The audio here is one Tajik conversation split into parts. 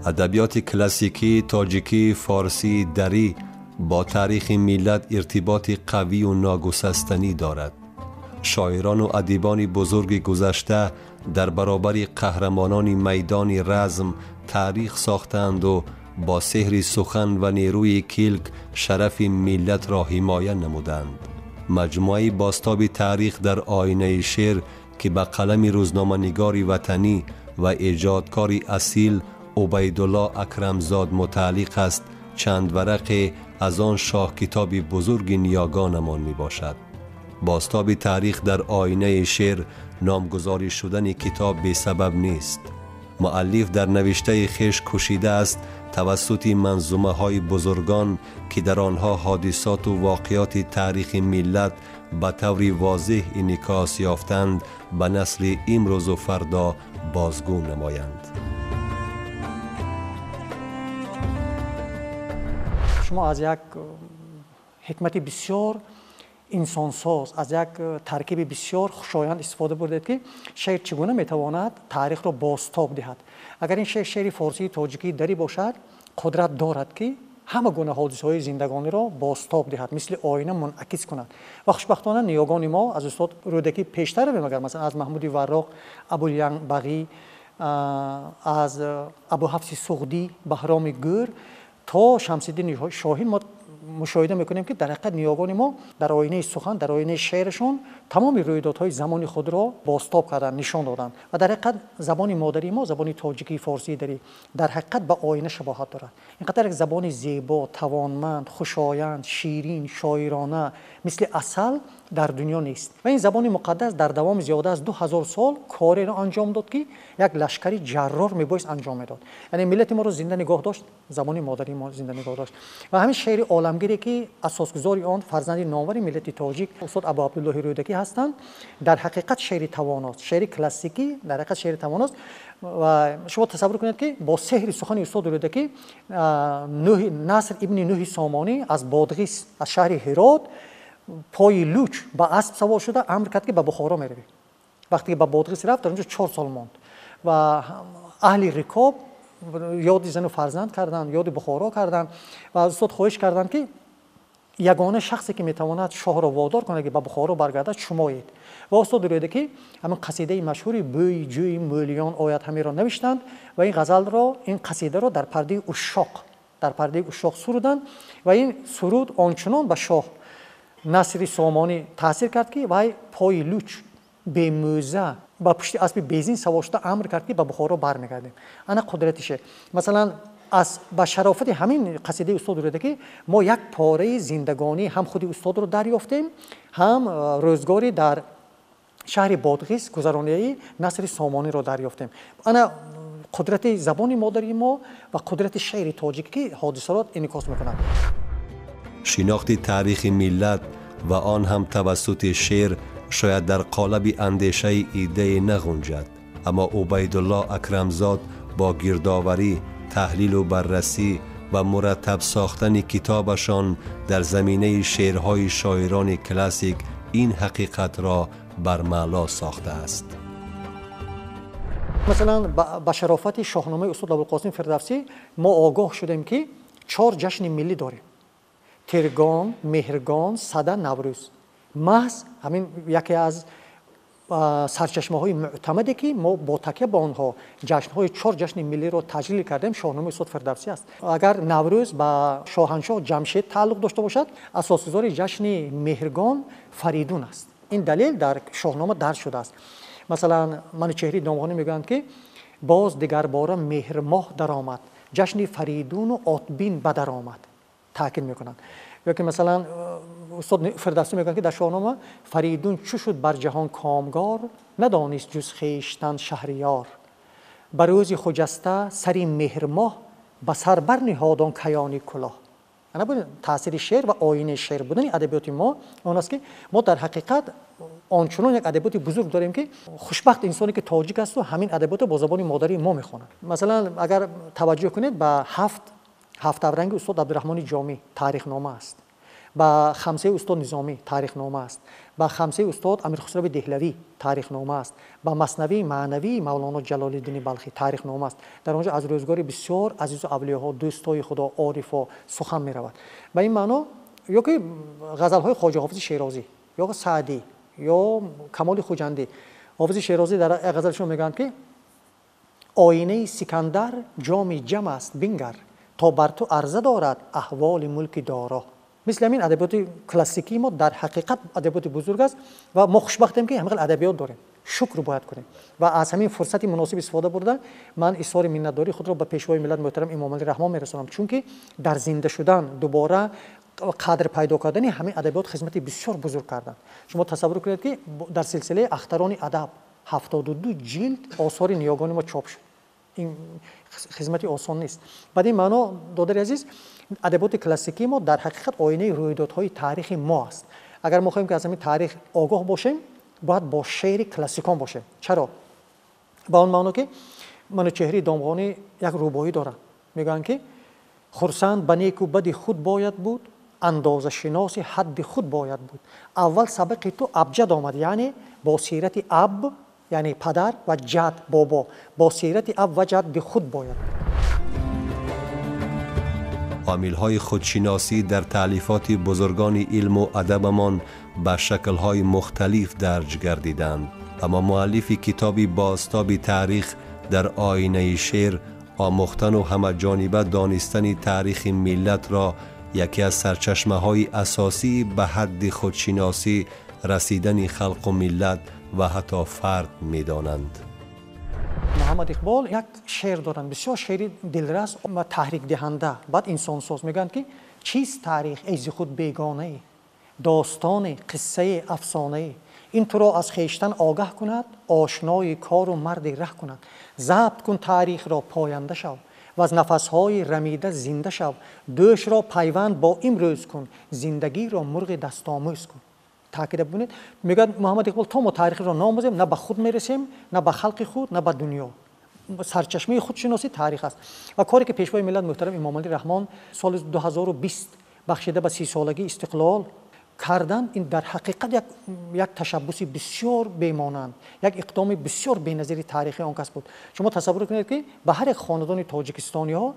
Адабиёти классикии тоҷикии форсии дарӣ бо таърихи миллат иртиботи қавию ногусастанӣ дорад. Шоирону адибони бузурги гузашта дар баробари қаҳрамонони майдони разм таърих сохтаанду бо сеҳри сухан ва нерӯи килк шарафи миллатро ҳимоя намуданд. Маҷмӯаи бозтоби таърих дар оинаи шеър, ки ба қалами рӯзноманигори ватанӣ ва эҷодкори асил Убайдулло Акрамзод мутааллиқ аст, чанд варақе аз он шоҳкитоби бузурги ниёгонамон мебошад. Бозтоби таърих дар оинаи шеър номгузорӣ шудани китоб бесабаб нест. Муаллиф дар навиштаи хеш кӯшидааст тавассути манзумаҳои бузургон, ки дар онҳо ҳодисоту воқеоти таърихи миллат ба таври возеҳ инъикос ёфтанд, ба насли имрӯзу фардо бозгӯ намоянд. Шумо аз як ҳикмати бисёр инсонсоз, аз як таркиби бисёр хушоянд истифода бурдед, ки шеър чӣ гуна метавонад таърихро бозтоб диҳад. Агар ин шеър шеъри форсии тоҷикии дарӣ бошад, қудрат дорад, ки ҳама гуна ҳодисаҳои зиндагониро бозтоб диҳад, мисли оина мунъакис кунад. Ва хушбахтона ниёгони мо аз устод Рӯдакӣ пештар равем, агар масалан аз Маҳмуди Варроқ, Абулянбағӣ, аз Абуҳафси Суғдӣ, Баҳроми Гӯр то Шамсиддини Шоҳин мо мушоҳида мекунем, ки дар ҳақиқат ниёгони мо дар оинаи сухан, дар оинаи шеърашон тамоми рӯйдодҳои замони худро бозтоб карданд, нишон доданд. Ва дар ҳақиқат забони модарии мо, забони тоҷикии форсии дарӣ, дар ҳақиқат ба оина шабоҳат дорад. Ин қадар як забони зебо, тавонманд, хушоянд, ширин, шоирона, мисли асал дар дунё нест. Ва ин забони муқаддас дар давоми зиёда аз 2000 сол кореро анҷом дод, ки як лашкари ҷаррор мебоист анҷом медод. Яъне миллати моро зинда нигоҳ дошт, забони модарии мо зинда нигоҳ дошт. Ва ҳамин шеъри оламгире, ки асосгузори он фарзанди номвари миллати тоҷик устод Абу Абдуллоҳи Рӯдакӣ ҳастанд, дар ҳақиқат шеъри тавоност, шеъри классикӣ дар ҳақиқат шеъри тавоност. Ва шумо тасаввур кунед, ки бо сеҳри сухани устод Рӯдакӣ Наср ибни Нӯҳи Сомонӣ аз Бодғис, аз шаҳри Ҳирот пои луч ба асп савор шуда амр кард, ки ба Бухоро меравӣ. Вақте ки ба Бодғис рафт, дар онҷо 4 сол монд ва аҳли рикоб ёди зану фарзанд карданд, ёди Бухоро карданд ва аз устод хоҳиш карданд, ки ягона шахсе, ки метавонад шоҳро водор кунад, ки ба Бухоро баргардад, шумоед. Ва устод Рӯдакӣ ҳамин қасидаи машҳури бӯи ҷӯи мӯлиён ояд ҳамеро навиштанд ва ин ғазалро, ин қасидаро дар пардаи ушшоқ, дар пардаи ушшоқ суруданд. Ва ин суруд ончунон ба шоҳ Насри Сомонӣ таъсир кард, ки вай пои луч бемӯза ба пушти аспи безин савор шуда амр кард, ки ба Бухоро бармегардем. Ана қудрати шеър. Масалан, аз ба шарофати ҳамин қасидаи устод Рӯдакӣ мо як пораи зиндагонӣ ҳам худи устодро дарёфтем, ҳам рӯзгори дар шаҳри Бодғис гузаронаи Насри Сомониро дарёфтем. Ана қудрати забони модарии мо ва қудрати шеъри тоҷикӣ, ки ҳодисаро инъикос мекунад. Шинохти таърихи миллат ва он ҳам тавассути шеър шояд дар қолаби андешаи идае нағунҷад, аммо Убайдулло Акрамзод бо гирдоварӣ, таҳлилу баррасӣ ва мураттаб сохтани китобашон дар заминаи шеърҳои шоирони классик ин ҳақиқатро бармаъло сохтааст. Масалан, ба шарофати шоҳномаи устод Абулқосим Фирдавсӣ мо огоҳ шудем, ки 4 ҷашни миллӣ дорем: Тиргон, Меҳргон, Сада, Наврӯз. Маҳз ҳамин яке аз сарчашмаҳои мӯътамаде, ки мо бо такя ба онҳо ҷашнҳои 4 ҷашни миллиро таҷлил кардем, шоҳномаи устод Фирдавсӣ аст. Агар Наврӯз ба шоҳаншоҳ Ҷамшед тааллуқ дошта бошад, асосгузори ҷашни Меҳргон Фаридун аст. Ин далел дар шоҳнома дарҷ шудааст. Масалан, Манучеҳри Домғонӣ мегӯянд, ки боз дигарбора меҳрмоҳ даромад, ҷашни Фаридуну Отбин ба даромад, таъкид мекунанд. Ё ки масалан устод Фирдавсӣ мегӯянд, ки дар шоҳнома Фаридун чӯ шуд бар ҷаҳон комгор, надонист ҷуз хештан шаҳриёр. Ба рӯзи хуҷаста сари меҳрмоҳ ба сар барниҳодон каёни кулоҳ. Ана бубинед, таъсири шеър ва оинаи шеър будани адабиёти мо он аст, ки мо дар ҳақиқат ончунон як адабиёти бузург дорем, ки хушбахт инсоне, ки тоҷик асту ҳамин адабиётро бо забони модарии мо мехонад. Масалан, агар таваҷҷӯҳ кунед ба ҳафт ҳафтавранги устод Абдураҳмони Ҷомӣ, таърихнома аст. Ба хамсаи устод Низомӣ таърихнома аст, ба хамсаи устод Амирхусрави Деҳлавӣ таърихнома аст, ба маснавии маънавии Мавлоно Ҷалолиддини Балхӣ таърихнома аст. Дар он ҷо аз рӯзгори бисёр азизу авлиёҳо, дӯстои Худо, орифо сухан меравад. Ба ин маъно ё ки ғазалҳои Хоҷа Ҳофизи Шерозӣ ё Саъдӣ ё Камоли Хуҷандӣ. Ҳофизи Шерозӣ дар як ғазалшон мегӯянд, ки оинаи Сикандар ҷоми ҷам аст, бингар, то бар ту арза дорад аҳволи мулки доро. Мисли ҳамин адабиёти классикии мо дар ҳақиқат адабиёти бузург аст ва мо хушбахтем, ки ҳамин хел адабиёт дорем. Шукр бояд кунем ва аз ҳамин фурсати муносиб истифода бурда ман изҳори миннатдории худро ба пешвои миллат муҳтарам Эмомалӣ Раҳмон мерасонам, чунки дар зинда шудан, дубора қадр пайдо кардани ҳамин адабиёт хизмати бисёр бузург карданд. Шумо тасаввур кунед, ки дар силсилаи Ахтарони адаб 72 ҷилд осори ниёгони мо чоп шуд. Ин хизмати осон нест. Бад ин маъно, додари азиз, адабиёти классикии мо дар ҳақиқат оинаи рӯйдодҳои таърихи мо аст. Агар мо хоҳем, ки аз ҳамин таърих огоҳ бошем, бояд бо шеъри классикон бошем. Чаро? Ба он маъно, ки Манучеҳри Домғонӣ як рубоӣ дорад. Мегӯянд, ки хурсанд ба неку бади худ бояд буд, андозашиноси ҳадди худ бояд буд. Аввал сабақи ту абҷад омад, яъне бо сирати аб, яъне падар ва ҷад, бобо, бо сирати аб ва ҷадди худ бояд. Омилҳои худшиносӣ дар таълифоти бузургони илму адабамон ба шаклҳои мухталиф дарҷ гардиданд, аммо муаллифи китоби Бозтоби таърих дар оинаи шеър омӯхтану ҳамаҷониба донистани таърихи миллатро яке аз сарчашмаҳои асосӣ ба ҳадди худшиносӣ расидани халқу миллат ва ҳатто фард медонанд. Муҳаммад Иқбол як шеър доранд, бисёр шеъри дилрас ва таҳрикдиҳанда, баъд инсонсоз. Мегӯянд, ки чист таърих, эй зи худ бегонае, достоне, қиссае, афсонае, ин туро аз хештан огаҳ кунад, ошнои кору марди раҳ кунад. Забт кун таърихро, поянда шав, ва аз нафасҳои рамида зинда шав, дӯшро пайванд бо имрӯз кун, зиндагиро мурғи дастомӯз кун. Таъкида бибинед, мегӯяд Муҳаммад Иқбол, то мо таърихро наомӯзем, на ба худ мерасем, на ба халқи худ, на ба дунё. Сарчашмаи худшиносӣ таърих аст. Ва коре ки пешвои миллат муҳтарам Эмомалӣ Раҳмон соли 2020 бахшида ба 30-солагии истиқлол карданд, ин дар ҳақиқат як ташаббуси бисёр бемонанд, як иқдоми бисёр беназири таърихии он кас буд. Шумо тасаввур кунед, ки ба ҳар як хонадони тоҷикистониҳо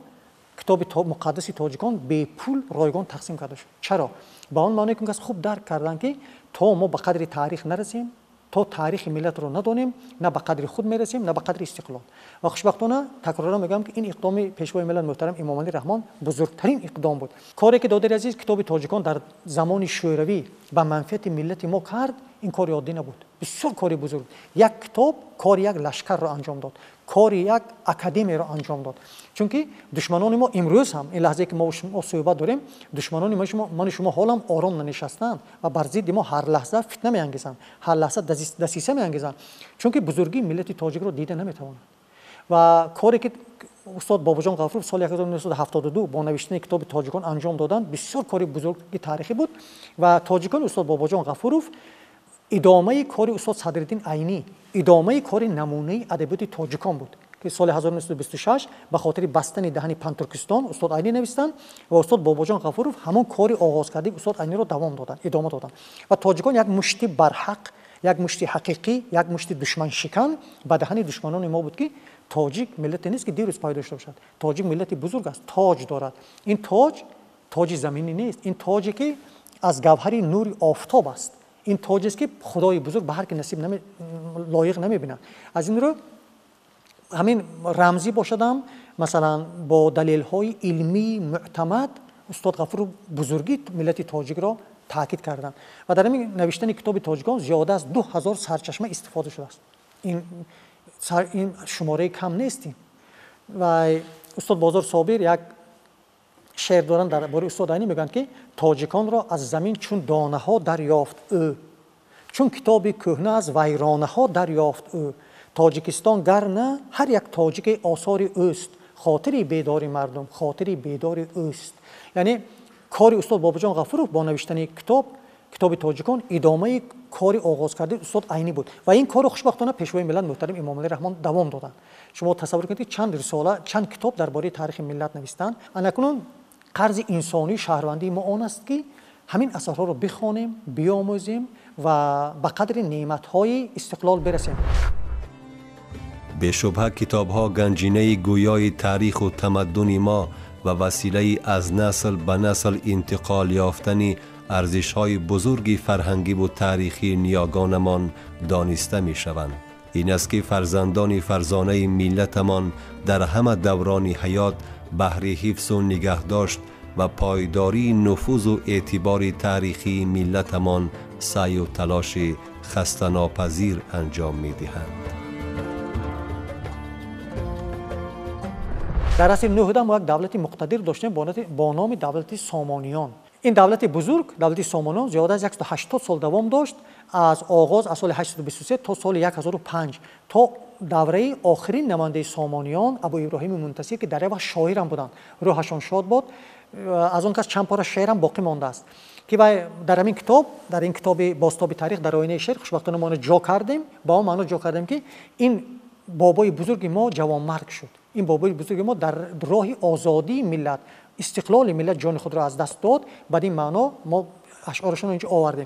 китоби муқаддаси тоҷикон бепул ройгон тақсим карда шуд. Чаро? Ба он маъное, ки он кас хуб дарк карданд, ки то мо ба қадри таърих нарасем, то таърихи миллатро надонем, на ба қадри худ мерасем, на ба қадри истиқлол. Ва хушбахтона такроран мегӯям, ки ин иқдоми пешвои миллат муҳтарам Эмомалӣ Раҳмон бузургтарин иқдом буд. Коре ки, додари азиз, китоби тоҷикон дар замони шӯравӣ ба манфиати миллати мо кард, ин кори оддӣ набуд, бисёр кори бузург. Як китоб кори як лашкарро анҷом дод, кори як академияро анҷом дод, чунки душманони мо имрӯз ҳам, ин лаҳзае ки мо суҳбат дорем, душманони ману шумо ҳолам ором нанишастанд ва бар зидди мо ҳар лаҳза фитна меангезанд, ҳар лаҳза дасиса меангезанд, чунки бузургии миллати тоҷикро дида наметавонанд. Ва коре ки устод Бобоҷон Ғафуров соли 1972 бо навиштани китоби тоҷикон анҷом доданд, бисёр кори бузурги таърихӣ буд. Ва тоҷикони устод Бобоҷон Ғафуров идомаи кори устод Садриддин Айнӣ, идомаи кори намунаи адабиёти тоҷикон буд, ки соли 1926 ба хотири бастани даҳани Пантуркистон устод Айнӣ навистанд ва устод Бобоҷон Ғафуров ҳамон кори оғозкардаи устод Айниро давом доданд, идома доданд. Ва тоҷикон як мушти барҳақ, як мушти ҳақиқӣ, як мушти душманшикан ба даҳани душманони мо буд, ки тоҷик миллате нест, ки дирӯз пайдо шуда бошад. Тоҷик миллати бузург аст, тоҷ дорад. Ин тоҷ тоҷи заминӣ нест, ин тоҷе ки аз гавҳари нури офтоб аст, ин тоҷест, ки худои бузург ба ҳар ки насиб лоиқ намебинад. Аз ин рӯ ҳамин рамзӣ бошадам, масалан, бо далелҳои илмии мӯътамад устод Ғафуров бузургии миллати тоҷикро таъкид карданд. Ва дар ҳамин навиштани китоби тоҷикон зиёда аз 2000 сарчашма истифода шудааст. Ин шумораи кам нест. Ва устод Бозор Собир як шеър доранд дар бораи устод Айнӣ, мегӯянд, ки тоҷиконро аз замин чун донаҳо дарёфт ӯ, чун китоби кӯҳна аз вайронаҳо дарёфт ӯ. Тоҷикистон гар на ҳар як тоҷике осори ӯст, хотири бедори мардум хотири бедори ӯст. Яъне кори устод Бобоҷон Ғафуров бо навиштани китоби тоҷикон идомаи кори оғозкардаи устод Айнӣ буд. Ва ин корро хушбахтона пешвои миллат муҳтарам Эмомалӣ Раҳмон давом доданд. Шумо тасаввур кунед, ки чанд рисола, чанд китоб дар бораи таърихи миллат навистанд. Анакунун қарзи инсонии шаҳрвандии мо он аст, ки ҳамин асарҳоро бихонем, биомӯзем ва ба қадри неъматҳои истиқлол бирасем. Бешубҳа китобҳо ганҷинаи гӯёи таъриху тамаддуни мо ва василаи аз насл ба насл интиқол ёфтани арзишҳои бузурги фарҳангиву таърихии ниёгонамон дониста мешаванд. Ин аст ки фарзандони фарзонаи миллатамон дар ҳама даврони ҳаёт баҳри ҳифзу нигаҳдошт ва пойдории нуфузу эътибори таърихии миллатамон саъю талоши хастанопазир анҷом медиҳанд. Дар асри нӯҳум мо як давлати муқтадир доштем бо номи давлати Сомониён. Ин давлати бузург, давлати Сомониён, зиёда аз 180 сол давом дошт, аз оғоз аз соли 823 то соли 1005, то давраи охирин намояндаи Сомониён Абу Иброҳими Мунтасир, ки дар як вақт шоирам буданд, рӯҳашон шод бод. Аз он кас чанд пора шеърам боқӣ мондааст, ки вай дар ҳамин китоб, дар ин китоби Бозтоби таърих дар оинаи шеър, хушбахтона мо ҷо кардем, ба он маъно ҷо кардем, ки ин бобои бузурги мо ҷавонмарг шуд. Ин бобои бузурги мо дар роҳи озодии миллат, истиқлоли миллат ҷони худро аз даст дод. Бад ин маъно мо ашъорашонро инҷо овардем.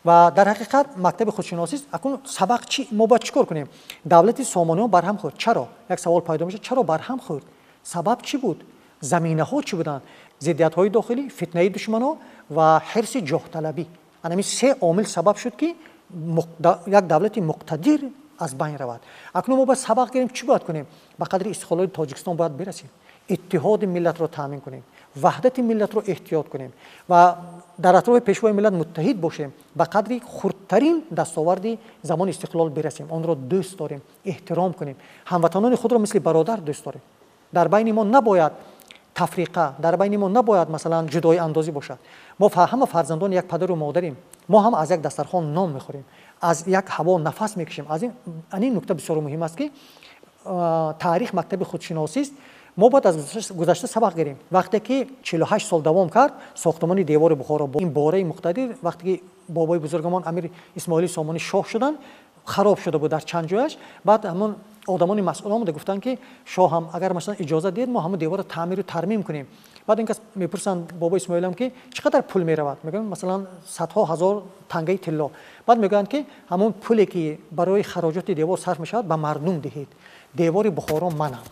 Ва дар ҳақиқат мактаби худшиносист. Акнун сабақ чи? Мо бояд чӣ кор кунем? Давлати Сомониён барҳам хӯрд. Чаро? Як савол пайдо мешавад: чаро барҳам хӯрд? Сабаб чӣ буд? Заминаҳо чӣ буданд? Зиддиятҳои дохилӣ, фитнаи душманон ва ҳирси ҷоҳталабӣ. Ана се омил сабаб шуд, ки як давлати муқтадир аз байн равад. Акнун мо бояд сабақ гирем, чӣ бояд кунем? Ба қадри истиқлоли Тоҷикистон бояд бирасем, иттиҳоди миллатро таъмин кунем, ваҳдати миллатро эҳтиёт кунем ва дар атрофи пешвои миллат муттаҳид бошем, ба қадри хурдтарин дастоварди замони истиқлол бирасем, онро дӯст дорем, эҳтиром кунем, ҳамватанони худро мисли бародар дӯст дорем. Дар байни мо набояд тафриқа, дар байни мо набояд масалан ҷудои андозӣ бошад. Мо ҳама фарзандони як падару модарем, мо ҳам аз як дастархон нон мехӯрем, аз як ҳаво нафас мекашем. Аз ин нукта бисёр муҳим аст, ки таърих мактаби худшиносист. Мо бояд аз гузашта сабақ гирем. Вақте ки 48 сол давом кард сохтмони девори Бухоро, ин бораи муқтадир, вақте ки бобои бузургамон Амир Исмоили Сомонӣ шоҳ шуданд, хароб шуда буд дар чанд ҷояш. Баъд ҳамон одамони масъул омада гуфтанд, ки шоҳам агар масалан иҷоза диҳед, мо ҳамон деворро таъмиру тармим кунем. Баъд ин кас мепурсанд бобои Исмоилам, ки чӣ қадар пул меравад? Мегӯянд масалан садҳо ҳазор тангаи тилло. Баъд мегӯянд, ки ҳамон пуле ки барои хароҷоти девор сарф мешавад, ба мардум диҳед. Девори Бухоро манам,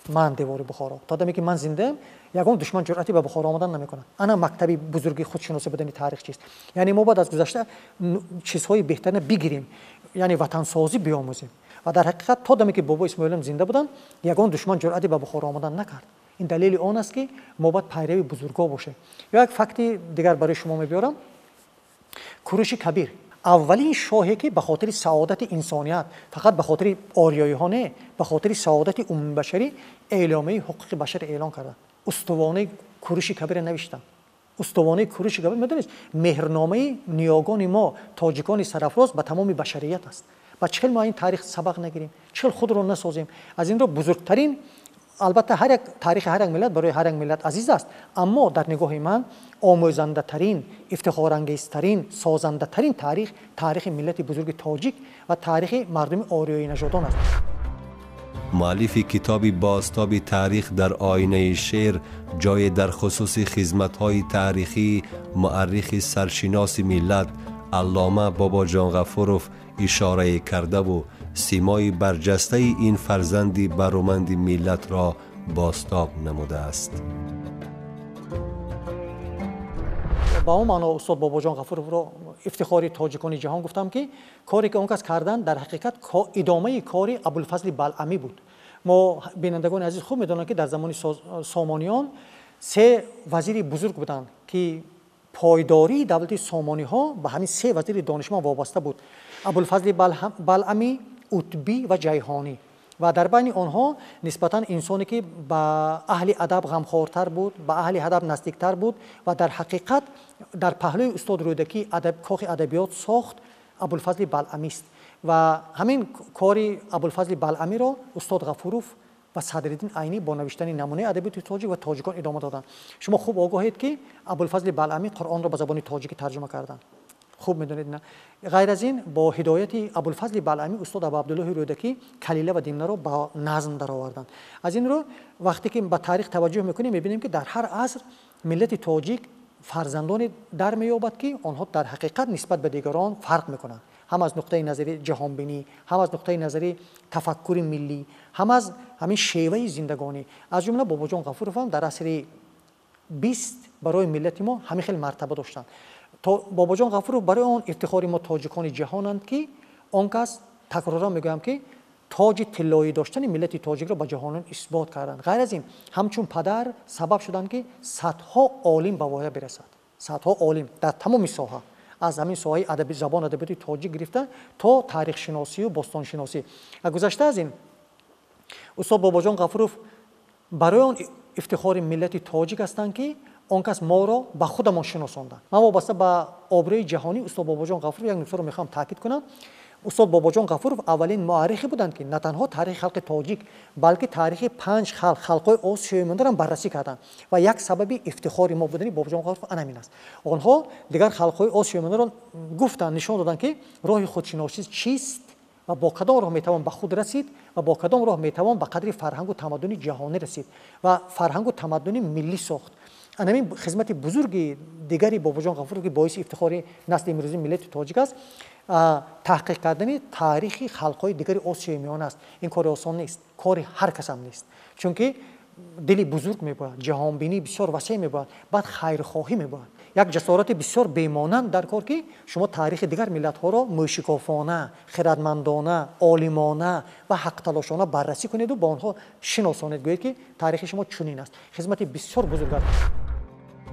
ман девори Бухоро. То даме ки ман зиндаам, ягон душман ҷуръати ба Бухоро омадан намекунад. Ана мактаби бузурги худшиносӣ будани таърих чист. Яъне мо бояд аз гузашта чизҳои беҳтарина бигирем, яъне ватансозӣ биомӯзем. Ва дар ҳақиқат то даме ки бобои Исмоилам зинда буданд, ягон душман ҷуръати ба Бухоро омадан накард. Ин далели он аст, ки мо бояд пайрави бузургҳо бошем. Ё як факти дигар барои шумо мебиёрам. Куруши Кабир, аввалин шоҳе ки ба хотири саодати инсоният, фақат ба хотири ориёиҳо не, ба хотири саодати умумибашарӣ эъломияи ҳуқуқи башар эълон карданд. Устувонаи Куруши Кабирро навиштанд. Устувонаи Куруши Кабир, медонед, меҳрномаи ниёгони мо, тоҷикони сарафроз, ба тамоми башарият аст. Ва чӣ хел мо ин таърих сабақ нагирем, чӣ хел худро насозем? Аз ин ро бузургтарин, албатта ҳар як таърихи ҳар як миллат барои ҳар як миллат азиз аст, аммо дар нигоҳи ман омӯзандатарин, ифтихорангезтарин, созандатарин таърих таърихи миллати бузурги тоҷик ва таърихи мардуми ориёинажодон аст. Муаллифи китоби Бозтоби таърих дар оинаи шеър ҷое дар хусуси хизматҳои таърихии муаррихи саршиноси миллат аллома Бобоҷон Ғафуров ишорае кардаву симои барҷастаи ин фарзанди бароманди миллатро бозтоб намудааст. Ба он маъно устод Бобоҷон Ғафуровро ифтихори тоҷикони ҷаҳон гуфтам, ки коре ки он кас карданд дар ҳақиқат идомаи кори Абулфазли Балъамӣ буд. Мо бинандагони азиз хуб медонанд, ки дар замони Сомониён се вазири бузург буданд, ки пойдории давлати Сомониҳо ба ҳамин се вазири донишманд вобаста буд: Абулфазли Балъамӣ, Утбӣ ва Ҷайҳонӣ. Ва дар байни онҳо нисбатан инсоне ки ба аҳли адаб ғамхортар буд, ба аҳли адаб наздиктар буд ва дар ҳақиқат дар паҳлӯи устод Рӯдакӣ кохи адабиёт сохт, Абулфазли Балъамист. Ва ҳамин кори Абулфазли Балъамиро устод Ғафуров ва Садриддин Айнӣ бо навиштани намунаи адабиёти тоҷик ва тоҷикон идома доданд. Шумо хуб огоҳед, ки Абулфазли Балъамӣ Қуръонро ба забони тоҷикӣ тарҷума карданд. Хуб медонед, на? Ғайр аз ин, бо ҳидояти Абулфазли Балъамӣ устод Абу Абдуллоҳи Рӯдакӣ Калила ва Димнаро ба назм дароварданд. Аз ин рӯ вақте ки ба таърих таваҷҷӯҳ мекунем, мебинем, ки дар ҳар аср миллати тоҷик Фарзандоне дар меёбад, ки онҳо дар ҳақиқат нисбат ба дигарон фарқ мекунанд, ҳам аз нуқтаи назари ҷаҳонбинӣ, ҳам аз нуқтаи назари тафаккури миллӣ, ҳам аз ҳамин шеваи зиндагонӣ. Аз ҷумла Бобоҷон Ғафуров ҳам дар асри 20 барои миллати мо ҳамин хел мартаба доштанд. То Бобоҷон Ғафуров барои он ифтихори мо тоҷикони ҷаҳонанд, ки он кас, такроран мегӯям, ки тоҷи тиллоӣ доштани миллати тоҷикро ба ҷаҳонон исбот карданд. Ғайр аз ин, ҳамчун падар сабаб шуданд, ки садҳо олим ба воя бирасад, садҳо олим дар тамоми соҳа, аз ҳамин соҳаи адаби, забон, адабиёти тоҷик гирифта то таърихшиносию бостоншиносӣ. Гузашта аз ин, устод Бобоҷон Ғафуров барои он ифтихори миллати тоҷик ҳастанд, ки он кас моро ба худамон шиносонданд. Ман вобаста ба обрӯи ҷаҳонии устод Бобоҷон Ғафуров як нуктаро мехоҳам таъкид кунам. Устод Бобоҷон Ғафуров аввалин муаррихе буданд, ки на танҳо таърихи халқи тоҷик, балки таърихи панҷ халқ, халқҳои Осиёи Миёнаро баррасӣ карданд. Ва як сабаби ифтихори мо будани Бобоҷон Ғафуров ана ҳамин аст. Онҳо дигар халқҳои Осиёи Миёнаро гуфтанд, нишон доданд, ки роҳи худшиносӣ чист ва бо кадом роҳ метавон ба худ расид ва бо кадом роҳ метавон ба қадри фарҳангу тамаддуни ҷаҳонӣ расид ва фарҳангу тамаддуни миллӣ сохт. Ана ҳамин хизмати бузурги дигари Бобоҷон Ғафуров, ки боиси ифтихори насли имрӯзии миллати тоҷик аст, таҳқиқ кардани таърихи халқҳои дигари Осиёи Миёна аст. Ин кори осон нест, кори ҳар касам нест, чунки дили бузург мебояд, ҷаҳонбинии бисёр васеъ мебояд, баъд хайрхоҳӣ мебояд, як ҷасорати бисёр бемонанд дар кор, ки шумо таърихи дигар миллатҳоро мӯшикофона, хирадмандона, олимона ва ҳақталошона баррасӣ кунеду ба онҳо шиносонед, гӯед, ки таърихи шумо чунин аст. Хизмати бисёр бузург аст.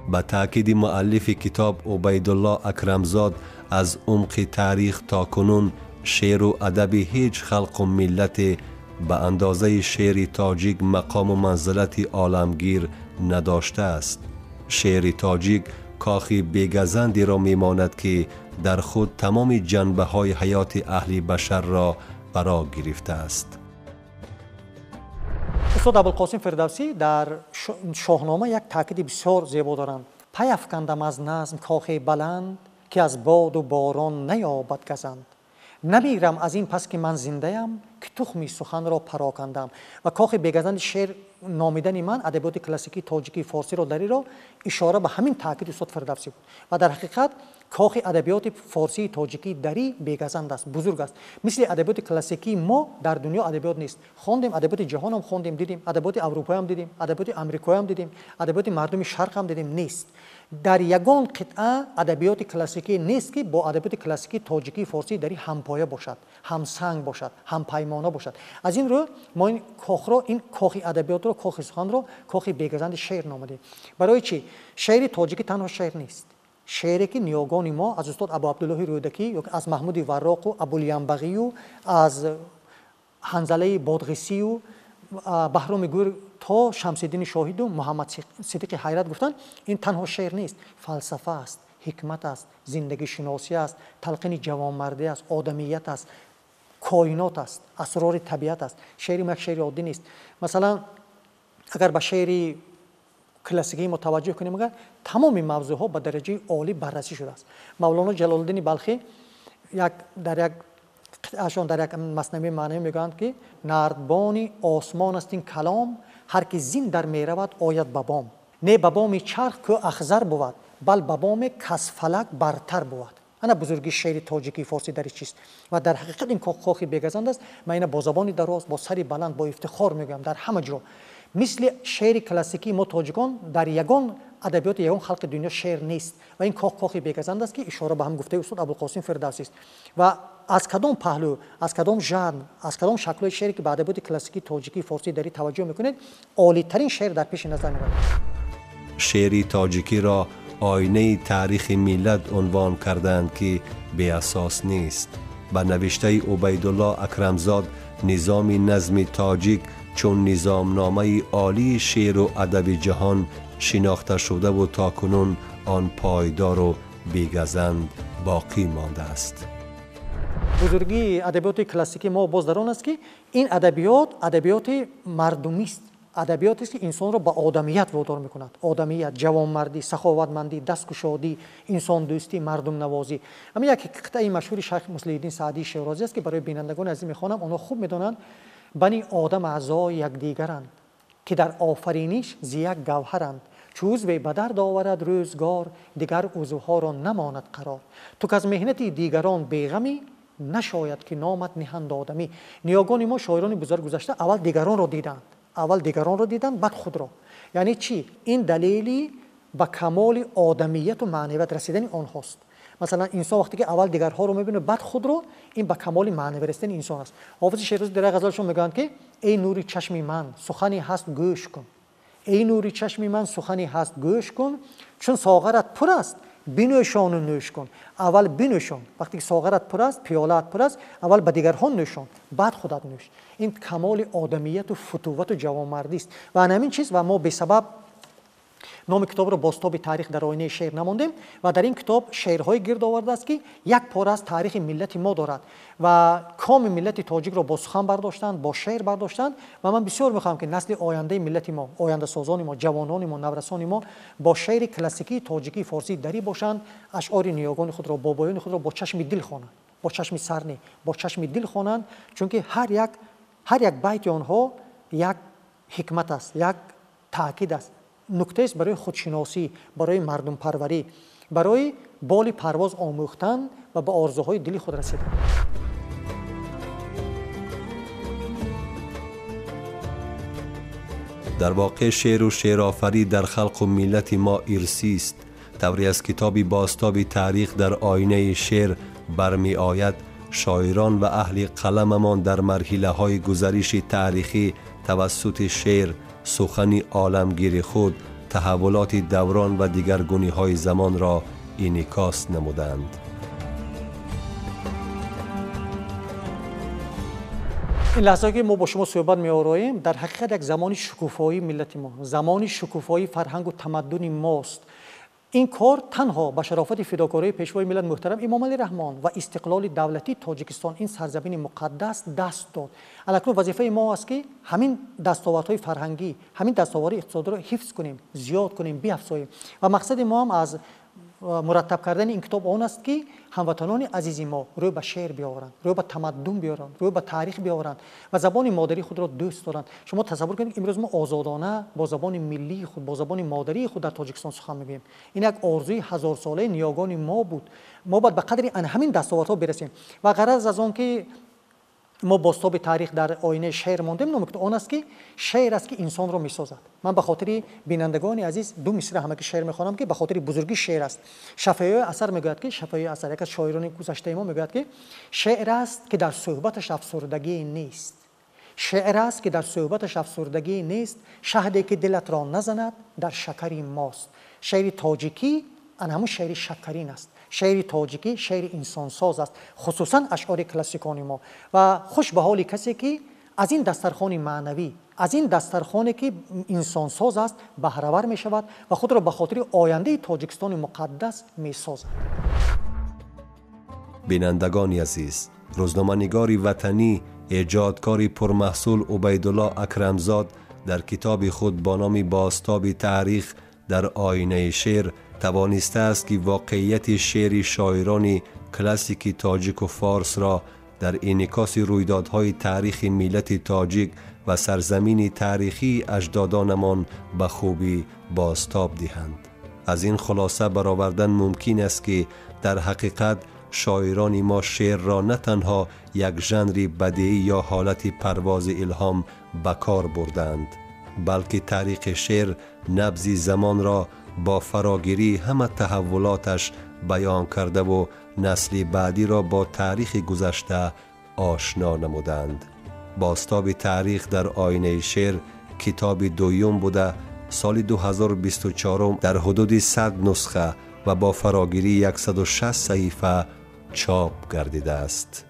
Ба таъкиди муаллифи китоб Убайдулло Акрамзод, аз умқи таърих то кунун шеъру адаби ҳеҷ халқу миллате ба андозаи шеъри тоҷик мақому манзилати оламгир надоштааст. Шеъри тоҷик кохи бегазандеро мемонад, ки дар худ тамоми ҷанбаҳои ҳаёти аҳли башарро фаро гирифтааст. Устод Абулқосим Фирдавсӣ дар Шоҳнома як таъкиди бисёр зебо доранд: «Пай афкандам аз назм кохи баланд, ки аз боду борон наёбад газанд. Намирам аз ин пас, ки ман зиндаям, ки тухми суханро парокандам». Ва кохи бегазанди шеър номидани ман адабиёти классикии тоҷикии, форсиро, дариро ишора ба ҳамин таъкиди устод Фирдавсӣ буд. Ва дар ҳақиқат кохи адабиёти форсии, тоҷикии, дарӣ бегазанд аст, бузург аст. Мисли адабиёти классикии мо дар дунё адабиёт нест. Хондем, адабиёти ҷаҳонам хондем, дидем, адабиёти аврупоям дидем, адабиёти амрикоям дидем, адабиёти мардуми шарқам дидем, нест. Дар ягон қитъа адабиёти классикӣ нест, ки бо адабиёти классикии тоҷикии, форсии, дарӣ ҳампоя бошад, ҳамсанг бошад, ҳампаймона бошад. Аз ин рӯ мо ин кохро, ин кохи адабиётро, кохи суханро кохи бегазанди шеър номидем. Барои чӣ? Шеъри тоҷикӣ танҳо шеър нест. Шеъре, ки ниёгони мо аз устод Абу Абдуллоҳи Рӯдакӣ ё аз Маҳмуди Варроқу Абулянбағию аз Ҳанзалаи Бодғисию Баҳроми Гӯр то Шамсиддини Шоҳиду Муҳаммад Сидиқи Ҳайрат гуфтанд, ин танҳо шеър нест, фалсафа аст, ҳикмат аст, зиндагишиносӣ аст, талқини ҷавонмардӣ аст, одамият аст, коинот аст, асрори табиат аст. Шеъри мо як шеъри оддӣ нест. Масалан, агар ба шеъри классикии мо таваҷҷӯҳ кунем, агар тамоми мавзӯъҳо ба дараҷаи олӣ баррасӣ шудааст. Мавлоно Ҷалолиддини Балхӣ як дар як қитъаашон, дар як маснавии маънавӣ мегӯянд, ки «Нардбони осмон аст ин калом, ҳар ки зин дар меравад, ояд ба бом. Не ба боми чарх, кӯ ахзар бувад, бал ба боме каз фалак бартар бувад». Ана бузургии шеъри тоҷикии, форсӣ дар чист. Ва дар ҳақиқат ин кохи бегазанд аст. Ман ина бо забони дароз, бо сари баланд, бо ифтихор мегӯям дар ҳама ҷо: мисли шеъри классикии мо тоҷикон дар ягон адабиёти ягон халқи дунё шеър нест. Ва ин кох кохи бегазанд аст, ки ишора ба ҳам гуфтаи устод Абулқосим Фирдавсист. Ва аз кадом паҳлӯ, аз кадом жанр, аз кадом шаклҳои шеъре ки ба адабиёти классикии тоҷикии, форсии, дарӣ таваҷҷӯҳ мекунед, олитарин шеър дар пеши назар меравад. Шеъри тоҷикиро оинаи таърихи миллат унвон карданд, ки беасос нест. Ба навиштаи Убайдулло Акрамзод, низоми назми тоҷик чун низомномаи олии шеъру адаби ҷаҳон шинохта шудаву то кунун он пойдору бегазанд боқӣ мондааст. Бузургии адабиёти классикии мо боз дар он аст, ки ин адабиёт адабиёти мардумист, адабиётест, ки инсонро ба одамият водор мекунад: одамият, ҷавонмардӣ, саховатмандӣ, дасткушодӣ, инсондӯстӣ, мардумнавозӣ. Ҳамин як қитъаи машҳури шайх Муслиҳиддин Саъдии Шерозӣ аст, ки барои бинандагони азиз мехонам, онҳо хуб медонанд: «Бани одам аъзои якдигаранд, ки дар офариниш зи як гавҳаранд». Чу узве ба дард оварад рӯзгор, дигар узвҳоро намонад қарор. Ту ки аз меҳнати дигарон беғамӣ, нашояд ки номат ниҳанд одамӣ. Ниёгони мо, шоирони бузург гузашта, аввал дигаронро диданд, аввал дигаронро диданд, баъд худро. Яъне чӣ? Ин далели ба камоли одамияту маънавият расидани онҳост. Масалан, инсон вақте ки аввал дигарҳоро мебинад, баъд худро, ин ба камоли маънавӣ расидани инсон аст. Ҳофизи Шерозӣ дар ғазалашон мегӯянд ки эй нури чашми ман, сухане ҳаст гӯш кун. Эй нури чашми ман, сухане ҳаст гӯш кун, чун соғарат пур аст, бинӯшону нӯш кун. Аввал бинӯшон, вақте ки соғарат пур аст, пиёлаат пур аст, аввал ба дигарҳо нӯшон, баъд худат нӯш. Ин камоли одамияту футувату ҷавонмардист. Ва ҳамин чиз ва мо бесабаб номи китобро бозтоби таърих дар оинаи шеър намондем ва дар ин китоб шеърҳое гирд овардааст, ки як пора аз таърихи миллати мо дорад ва коми миллати тоҷикро бо сухан бардоштанд, бо шеър бардоштанд. Ва ман бисёр мехоҳам, ки насли ояндаи миллати мо, ояндасозони мо, ҷавонони мо, наврасони мо бо шеъри классикии тоҷикии форсии дарӣ бошанд, ашъори ниёгони худро, бобоёни худро бо чашми дил хонанд, бо чашми сар не, бо чашми дил хонанд, чунки ҳар як байти онҳо як ҳикмат аст, як таъкид аст, нуктаест барои худшиносӣ, барои мардумпарварӣ, барои боли парвоз омӯхтан ва ба орзуҳои дили худ расидан. Дар воқеъ шеъру шеърофарӣ дар халқу миллати мо ирсист. Тавре аз китоби бозтоби таърих дар оинаи шеър бармеояд, шоирон ва аҳли қаламамон дар марҳилаҳои гузариши таърихӣ тавассути шеър сухани оламгири худ, таҳаввулоти даврон ва дигаргуниҳои замонро инъикос намуданд. Ин лаҳзае ки мо бо шумо суҳбат меороем, дар ҳақиқат як замони шукуфоии миллати мо, замони шукуфоии фарҳангу тамаддуни мост. Ин кор танҳо ба шарофати фидокории пешвои миллат муҳтарам Эмомалӣ Раҳмон ва истиқлоли давлатии Тоҷикистон, ин сарзамини муқаддас, даст дод. Алакнун вазифаи мо аст, ки ҳамин дастовардҳои фарҳангӣ, ҳамин дастовардҳои иқтисодиро ҳифз кунем, зиёд кунем, биафзоем. Ва мақсади мо ҳам аз мураттаб кардани ин китоб он аст, ки ҳамватанони азизи мо рӯ ба шеър биёваранд, рӯ ба тамаддун биёваранд, рӯ ба таърих биёваранд ва забони модарии худро дӯст доранд. Шумо тасаввур кунед, имрӯз мо озодона бо забони миллии худ, бо забони модарии худ дар Тоҷикистон сухан мегӯем. Ин як орзуи ҳазорсолаи ниёгони мо буд. Мо бояд ба қадри ҳамин дастовардҳо бирасем. Ва ғараз аз он ки мо бозтоби таърих дар оинаи шеър мондем, номи он аст, ки шеър аст, ки инсонро месозад. Ман ба хотири бинандагони азиз ду мисра ҳамаки шеър мехонам, ки ба хотири бузургии шеър аст. Шафеи Асар мегӯяд, ки Шафеи Асар, яке аз шоирони гузаштаи мо, мегӯяд, ки шеър аст, ки дар суҳбаташ афсурдагӣ нест. Шеър аст, ки дар суҳбаташ афсурдагӣ нест, шаҳде ки дилатро назанад дар шакари мост. Шеъри тоҷикӣ ан ҳамун шеъри шакарин аст. Шеъри тоҷикӣ шеъри инсонсоз аст, хусусан ашъори классикони мо. Ва хуш ба ҳоли касе, ки аз ин дастархони маънавӣ, аз ин дастархоне, ки инсонсоз аст, баҳравар мешавад ва худро ба хотири ояндаи Тоҷикистони муқаддас месозад. Бинандагони азиз, рӯзноманигори ватанӣ, эҷодкори пурмаҳсул Убайдулло Акрамзод дар китоби худ бо номи бозтоби таърих дар оинаи шеър тавонистааст, ки воқеияти шеъри шоирони классики тоҷику форсро дар инъикоси рӯйдодҳои таърихи миллати тоҷик ва сарзамини таърихии аҷдодонамон ба хубӣ бозтоб диҳанд. Аз ин хулоса баровардан мумкин аст, ки дар ҳақиқат шоирони мо шеърро на танҳо як жанри бадеӣ ё ҳолати парвози илҳом ба кор бурданд, балки таърихи шеър набзи замонро бо фарогирии ҳама таҳаввулоташ баён кардаву насли баъдиро бо таърихи гузашта ошно намуданд. Бозтоби таърих дар оинаи шеър китоби дуюм буда, соли 2024 дар ҳудуди 100 нусха ва бо фарогирии 160 саҳифа чоп гардидааст.